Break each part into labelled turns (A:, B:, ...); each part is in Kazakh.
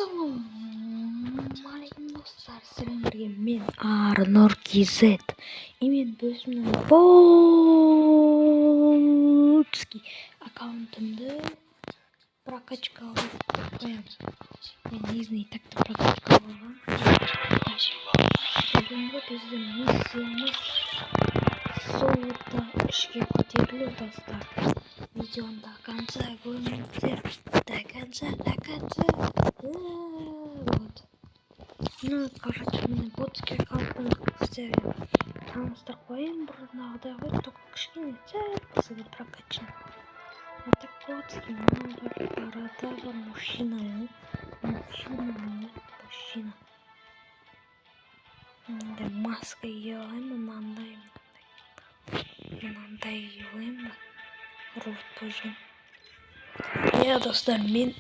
A: Ассалаумағалейкум достар, сіздермен бірге мен Арнұр KZ. И мен өзімнің ботский аккаунтымды прокачка қылып қоямын. Мен негізінде и так та прокачка қылғанмын. Бүгінгі біздің миссиямыз золото 3-ке көтерілу, достар. Видеоны до конца көріңіздер. До конца, до конца. Вот. Ну, короче, міне ботский аккаунтымды сіздерге таныстырып қояйын. Бұрынғыдай ғой, только кішкене сәл болса да прокачан. Вот так ботский мынау бар, борода бар, мужчина ғой. Мужчина ғой, мужчина. Мындай маска киіп алайын ба, мынандай, мынандай. Мынандай киіп алайын ба? Робот болып жүрген. Иә, достар, мен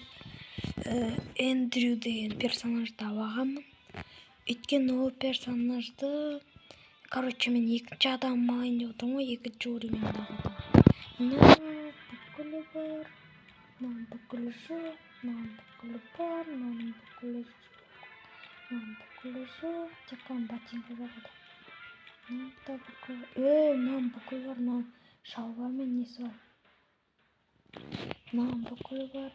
A: Эндрю деген персонажды алғанмын. Өйткені ол персонажды, короче, мен екінші адам алайын деп отырмын ғой, екінші уровеньдағы адам. Мынау бүкілі бар, мынаның бүкілі жоқ, мынаның бүкілі бар, мынаның бүкілі жоқ, мынаның бүкілі жоқ, тек қана ботинка жоқ еді. Мынаның да бүкілі, мынаның бүкілі бар, мынаның шалбар мен несі бар. Мынаның бүкілі бар.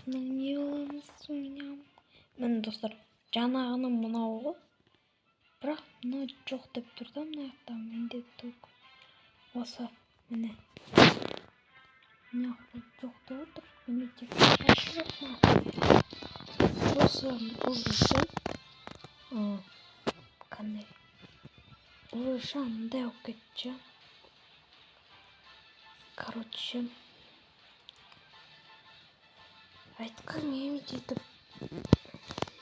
A: Мынау не аламыз? Міне, достар, жаңағыны мынау ғой. Бірақ мынау жоқ деп тұр да мына жақта. Менде только осы, міне. Мына жақта жоқ деп отыр. Менде тек шашы жоқ мына. Осы уже қандай? Уже андай болып кетті. Короче, айтқым келмейді сөйтіп.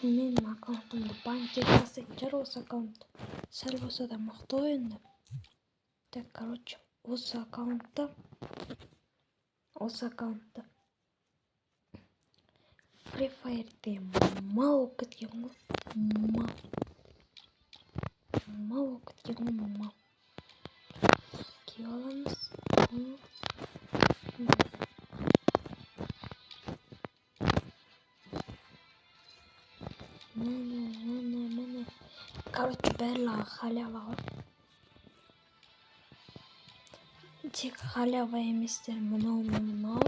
A: Менің аккаунтымды банкке тастайтын шығар осы аккаунт. Сәл болса да мықты ғой енді. Так, короче, осы аккаунтта Free Fire'де мал болып кеткен ғой. Мал. Мал болып кеткен ғой, мал. Киіп аламыз. Міне, міне, міне. Короче, барлығы халява ғой. Тек халява еместер, мынау мен мынау.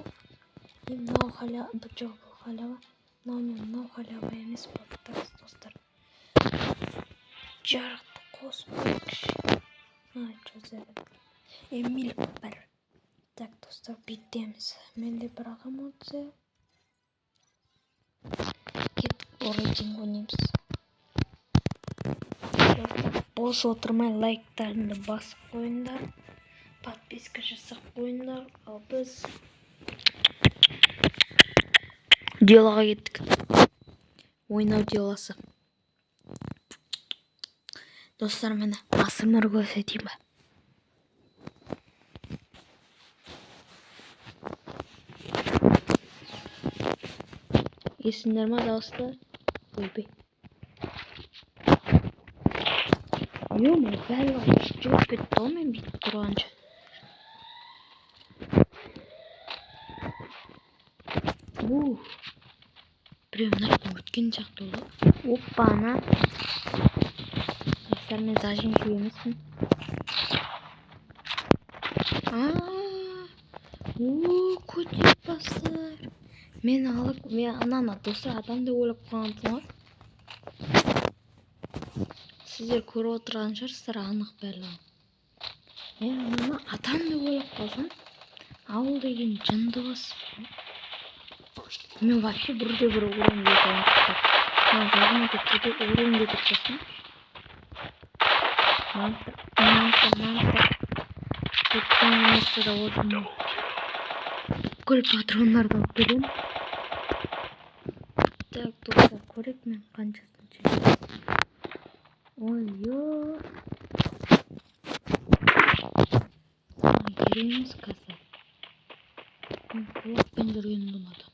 A: И мынау халява, жоқ, бұл халява. Мынау мен мынау халява емес болды, достар. Жарықты қосып қояйықшы. А, что за Эмиль бір. Так, достар, бүйтеміз. Менде бірақ эмоция. Кеттік, рейтинг ойнаймыз. Достар, бос отырмай лайктарыңды басып қойыңдар. Подписка жасап қойыңдар. Ал біз делоға кеттік. Ойнау делосы. Достар, міне АСМР көрсетейін ба? Естіңдер ма дауысты? Ойбай. Ё-моё, барлығы жүгіріп кетті ғой мен бүйтіп тұрғанша. Біреу мына жақтан өткен сияқты болды. Опа-на. Достар, мен зажимчик емеспін. Көтек бастар. Мен алып, мен ананы достар адам деп ойлап қалғанмын ғой. Сіздер көріп отырған шығарсыздар анық барлығын. Мен ананы адам деп ойлап қалсам, ауыл деген жынды бас. Мен вообще бірде бір урон бере алмаппын. Мына жағына деп кейде урон беріп тастасам. Манта, манта, манта. Өткен местода отырмын. Бүкіл патрондарды алып беремін. Так, достар, көрейік мен қаншасын жинадым. Ой, ё. Керек емес қазір. Мен кулакпен жүргенімді ұнатамын.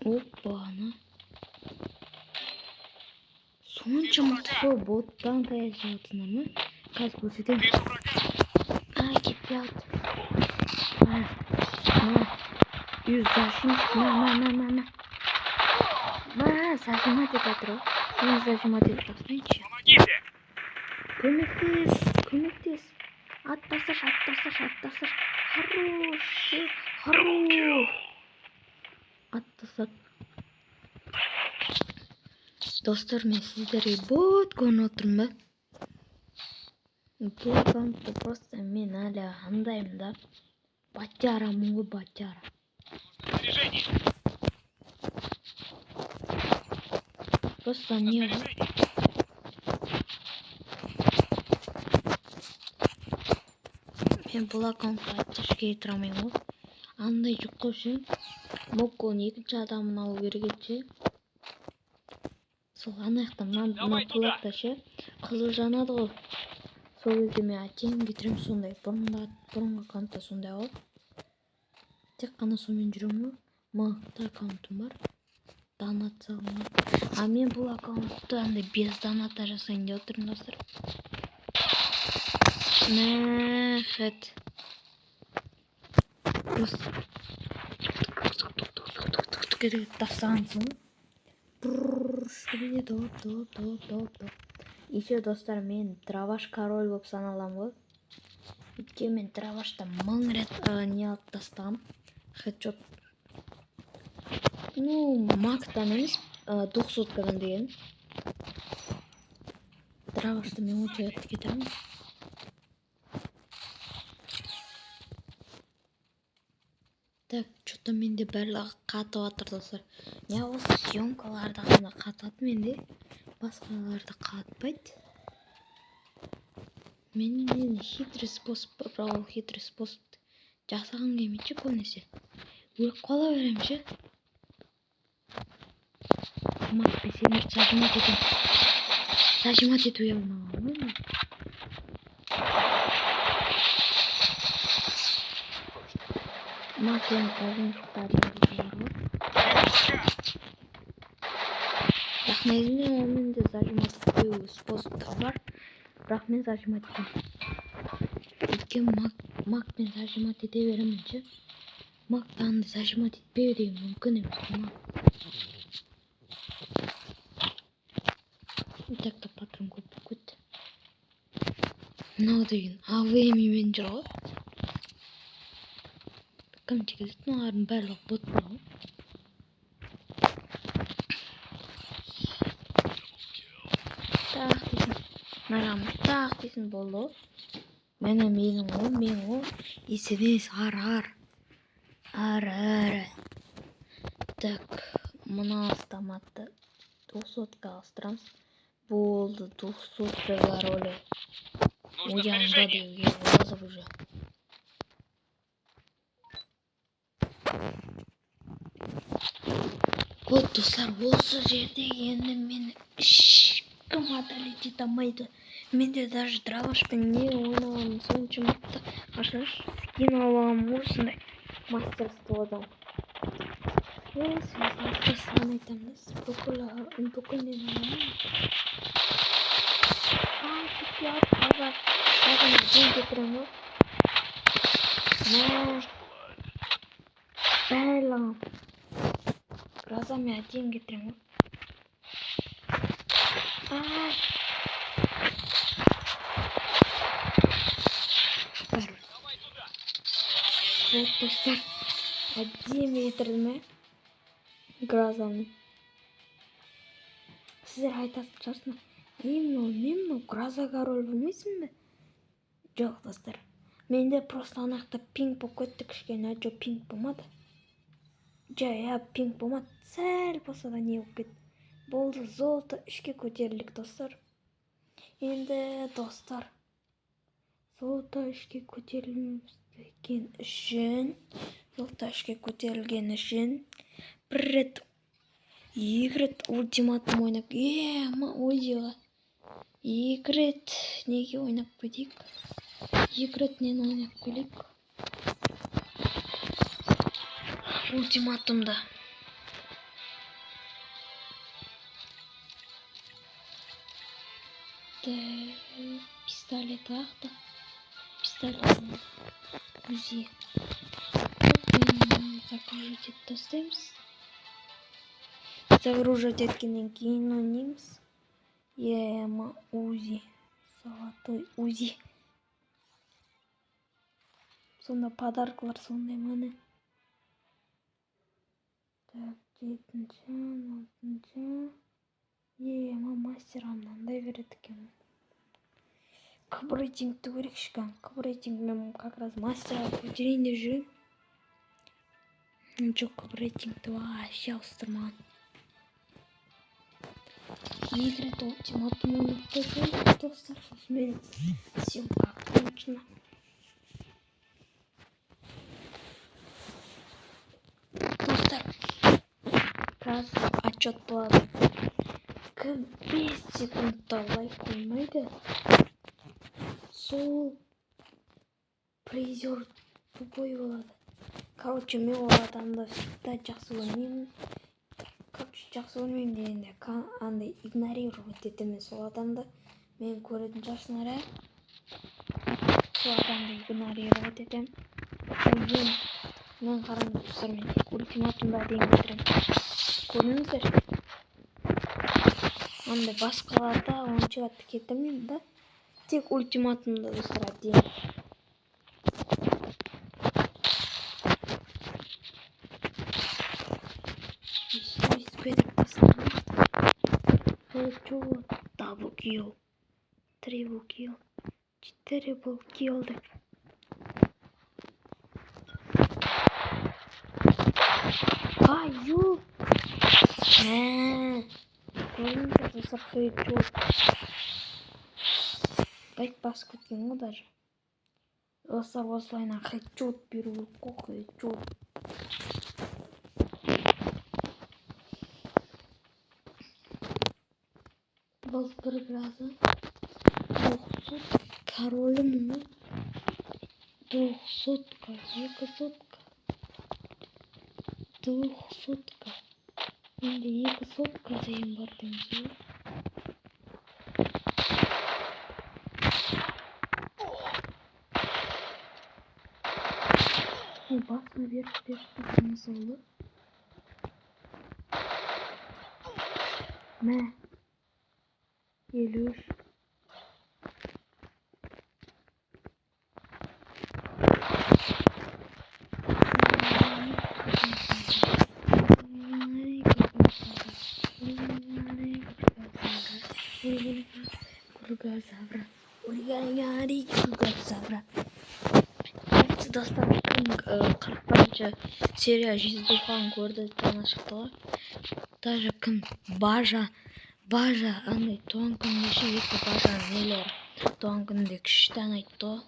A: Опа-на. Соншама сол боттан таяқ жеп отырсыңдар ма? Қазір көрсетемін. Ай, кетпей қалды. Мә. Үй, зажимщик. Мә, мә, мә, мә, мә. Мә, зажимать етіп жатыр ғой. Мен зажимать етіп тастайыншы.
B: Помогите!
A: Көмектес, көмектес. Ат тасташы, ат тасташы, ат тасташы. Хорош, хорош. Ат тастады. Достар, мен сіздерге бот көрініп отырмын ба? Бұл аккаунтты просто мен әлі андаймын да. Батярамын ғой, батяра.
B: Снаряжение!
A: Просто не ғой.
B: Снаряжение!
A: Мен бұл аккаунтқа оттяжка кетіре алмаймын ғой. Андай жоқ қой ше. Мокконың екінші адамын алу керек еді ше. Сол ана жақта мына
B: Давай туда.
A: кулакта ше қызыл жанады ғой. Сол кезде мен әттең кетіремін сондай. Бұрынғы аккаунтта сондай ғой. Тек қана сонымен жүремін ғой. Мықты аккаунтым бар. Донат салынған. А мен бұл аккаунтты андай без доната жасайын деп отырмын, достар. Мә, хэт. Просто тастағансың ғой. Доп, доп, доп, доп, доп. Еще, достар, мен дробаш король болып саналамын ғой. Өйткені мен дробашта 1000 рет не алып тастағам. Хедшот. Ну, мактан емес, двухсоткадан деген. Дробашты мен өте қатты кетіремін. Так, чё-то менде барлығы қатып жатыр, достар. Не осы съемкаларда ғана қатады менде. Басқаларда қатпайды. Менен хитрый способ бар, бірақ ол хитрый способ жасағым келмейді ше көбінесе. Өліп қала беремін ше. Макпен сендерді зажимать етемін. Зажимать етуге алмаған ғой мен. Мак енді зажимщиктар бар ғой. Бірақ негізінде онымен де зажимать етпеу способтар бар. Бірақ мен зажимать етемін. Өйткені макпен зажимать ете беремін ше. Макты андай зажимать етпеу деген мүмкін емес. Мак. Так та патрон көп болып кетті. Мынау деген АВМ-мен жүр ғой. Кім тигізді? Мыналардың барлығы бот ғой. Так дейсің. Мына так дейсің болды ғой. Міне менің ғой, мен ғой. Есенес, ар, ар. Ар, ар. Так, мына автоматты двухсотка ауыстырамыз. Болды, двухсотка роли.
B: Нужно
A: Оянды
B: снаряжение.
A: деуге болады уже. Вот, достар, осы жерде енді мені ешкім одолеть ете алмайды. Менде даже дробашпен не ойнағаным сонша мықты. Қарасаңызшы, скин алып алғанмын ғой осындай мастерстводан. Осы алып айтамын да, бүкіл нені аламын. Ай, кетпей алып, қазақ, қазақ ден кетіремін ғой. Мә, барлығын. Грозамен әдемі кетіремін ғой. Ай. Бәрібір. Вот, достар, әдемі кетірдім, ә? Грозамен. Сіздер айтатын шығарсыңдар, не мынау, не мынау, гроза король болмайсың ба? Жоқ, достар, менде просто ана жақта пинг болып кетті кішкене, жоқ, пинг болмады. Жай, иә, пинг болмады, сәл болса да не болып кетті. Болды, золото 3-ке көтерілдік, достар. Енді, достар, золото 3-ке көтерілген үшін, золото 3-ке көтерілген үшін бір рет, екі рет ультиматум ойнап, ма, ойдеға. Екі рет неге ойнап кетейік? Екі рет нені ойнап келейік? Ультиматумда. Так, пистолет ақ та. Пистолет. Узи. Загружать етіп тастаймыз. Загружать еткеннен кейін ойнаймыз. Ема Узи. Золотой Узи. Сонда подаркалар сондай міне. Так, 7-ші, 6-шы. Ема мастерға мынандай береді екен. Кп рейтингті көрейікші кән. Кп рейтинг мен как раз мастерға көтерейін деп жүремін. Жоқ, кп рейтингті вообще ауыстырмаған. 2 рет ультиматум ойнап қойдым, достар. Сосын мен съемка окончена. Достар, қазір отчет болады. Кім 5 секундта лайк қоймайды, сол призер тупой болады. Короче, мен ол адамды всегда жақсы көрмеймін. Короче, жақсы көрмеймін дегенде, андай игнорировать етемін сол адамды. Мен көретін шығарсыңдар, ә? Сол адамды игнорировать етемін. Мен қараңыз, достар, мен тек ультиматумда дейін кетіремін. Көрдіңіздер? Андай басқаларда онша қатты кетірмеймін да. Тек ультиматумда, достар, әдейі. Өйстіп кетіп тастадым. Хедшот, дабл килл, трипл килл, четырепл килл деп. Ай, ю! Мә! Көрдіңіздер, достар, хедшот. Лайк басып кеткен ғой даже. Достар, осылайынан хедшот беру керек қой, хедшот. Бұл бір біразы. Двухсотка королімін ғой. Двухсотка, екі сотка. Двухсотка. Менде екі сотка деген бар дейміз ғой. Ол басына беріп беріп тастаған ол. Мә. 53. Достар, кім 41-ші серия Жездухан көрді, жаңа шықты ғой. Даже кім бажа андай туған күнінде ше, екі бажаның нелері туған күнінде күшті ән айтты ғой.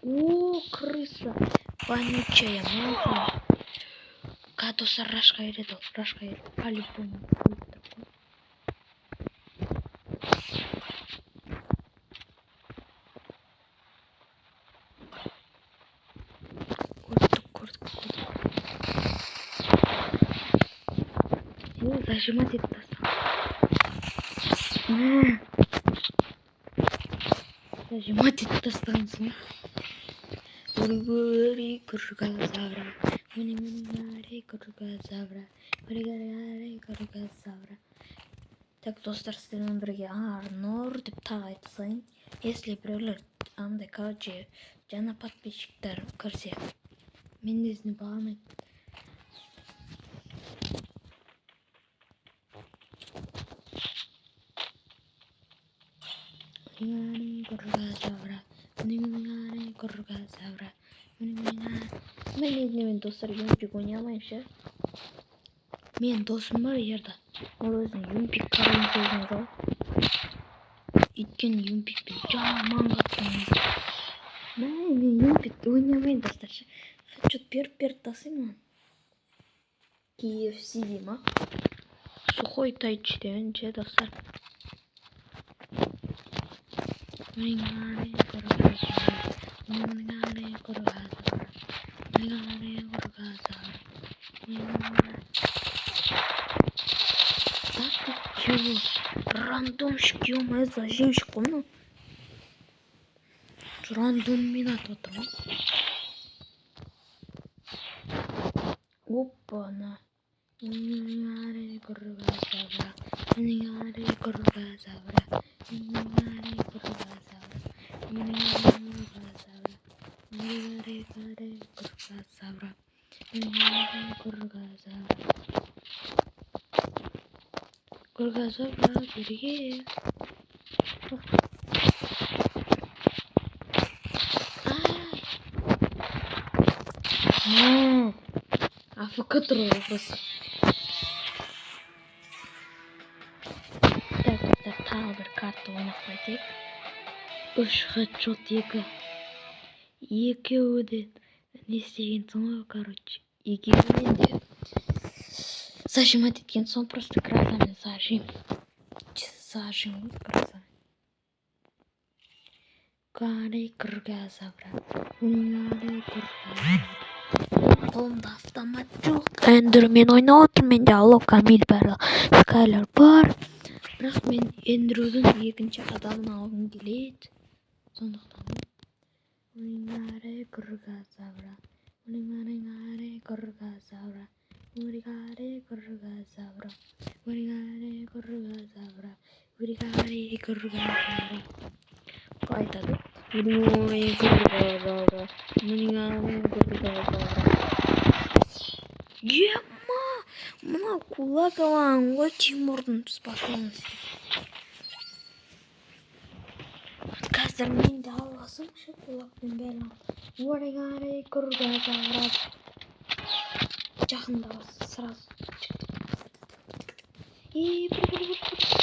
A: О, крыса вонючая, мама. Достар, рашқа береді ол, рашқа береді. По-любому. Көрдік, көрдік. О, зажимать етіп тастаған. Зажимать етіп тастағансың. Так, достар, сіздермен бірге Арнұр деп тағы айта салайын. Если біреулер андай, короче, жаңа подписчиктер кірсе, мен өзіне бағам айт. Мен өзіне достар юмпик ойнай алмаймын ше. Мен досым бар жерде. Ол өзін юмпик король деген ғой. Өйткені юмпикпен жаман қатты ойнайды. Мә, мен юмпик ойнай алмаймын достар ше. Хедшот беріп тастаймын оған. KFC дей ма? Сухой тайч деген ше достар. Рандомщик, ё-моё, зажимщик қой мынау. Рандоммен атып отыр ғой. Опа-на. Бірге. Ай. Мә. АФК тұр ғой просто. Так, достар, тағы бір карта ойнап қайтайық. 3 хедшот 2. Екеуі де не істеген соң ғой, короче. Екеуінен де зажимать еткен соң просто грозамен зажим. Зажим ғой грозамен. Гарри Кыргазавра. Гарри Кыргазавра. Қолымда автомат жоқ. Эндермен ойнап отырмын. Менде Алло, Камиль барлығы, Скайлер бар. Бірақ мен Эндрудің екінші адамын алғым келеді. Сондықтан Гарри Кыргазавра. Гарри Кыргазавра. Гарри Кыргазавра. Гарри Кыргазавра. Гарри Кыргазавра. Қалай айтады? Гарри Кыргазавра. Гарри Кыргазавра. Ема! Мынау кулак алған ғой Тимурдың способности. Қазір мен де аласам ше кулакпен бәрін. Гарри Кыргазавра. Жақында сразу. И бір бір бір бір.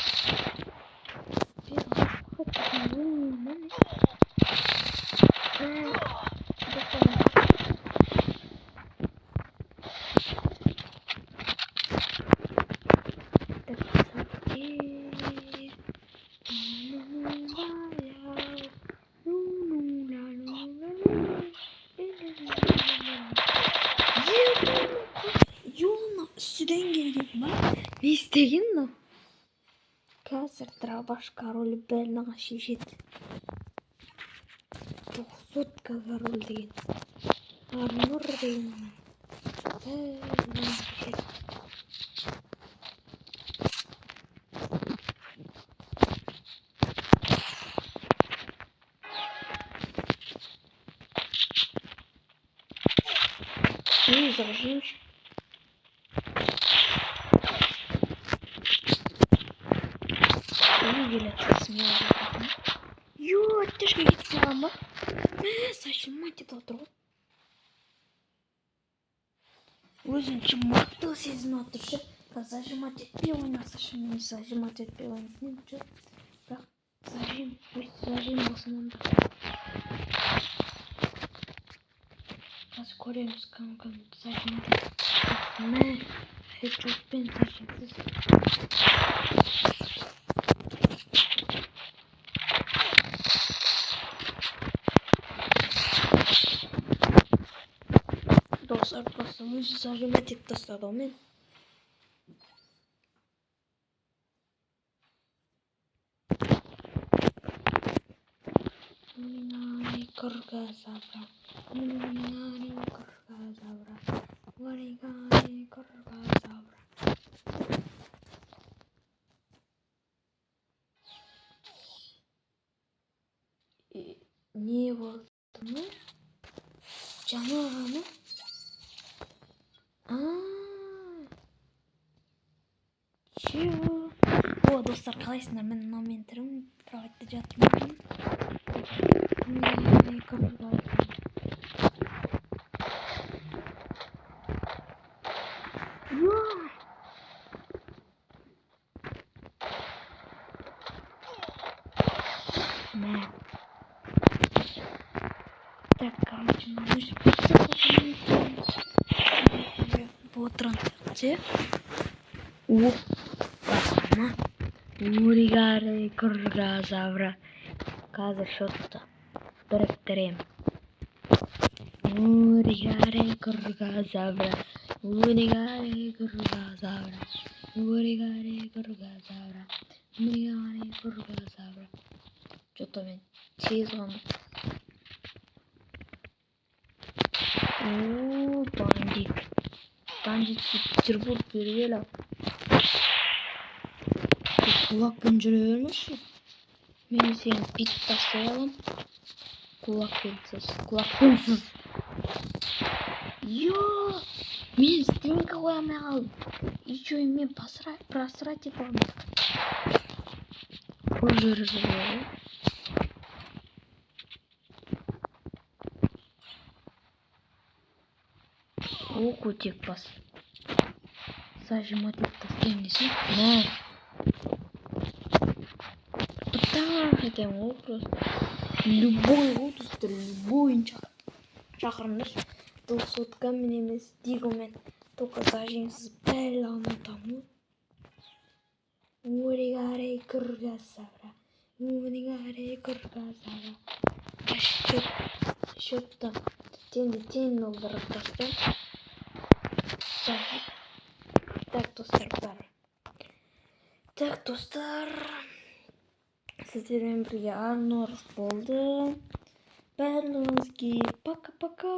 A: Үстіден келген ба? Не істеген мынау? Қазір дробаш король барлығын шешеді. Двухсотка король деген. Армор деген. Барлығын шешеді. Ей, зажимщик. Ё, оттяжка кетіп қалған ба? Мә, зажимать етіп отыр ғой. Өзінше мықты сезініп отыр ше. Зажимать етпей ойнаса ше, мен зажимать етпей ойнайтын едім ше. Бірақ зажим, пусть зажим болсын онда. Қазір көреміз кім кім зажимать етеді. Мә, хедшотпен зажимсыз. Достар, просто өзі зажимать етіп тастады ғой мен. Кыргазавра. Кыргазавра. Кыргазавра. Не болды ма? Жаңа ғана. Чего? О, достар, қалайсыңдар? Мен мынаумен тұрмын, кроватьта жатырмын. Мә. Так, короче, отырған сияқты. Опа. Уригары Кыргазавра. Қазір шотты біріктірем. Уригары Кыргазавра. Уригары Кыргазавра. Уригары Кыргазавра. Міне кургазабра. Че-то мен тез ғана. О, бандит. Бандитский Петербург бері. Кулакпен жүре бермеші. Мен сені бүйтіп тастай аламын. Кулакпенсіз. Кулакпенсіз. Йо! Мен стенка қоя алмай қалдым. Еще и мен просрать етіп алдым. Ұрып жіберіп ғой. О, көтек бас. Зажимать етіп тастаймын десем. Мә. Бұтақ етемін ғой просто. Любой ғой, достар, любойын шақырыңдаршы. Двухсоткамен емес, диглмен. Только зажимсыз барлығын ұтамын ғой. Оригаре кургасабра. Оригаре кургасабра. Счет, счетты теңде тең болдырып тастаймын. Так, достар, бәрі. Так, достар. Сіздермен бірге Арнұр болды. Барлығыңызге пока-пока.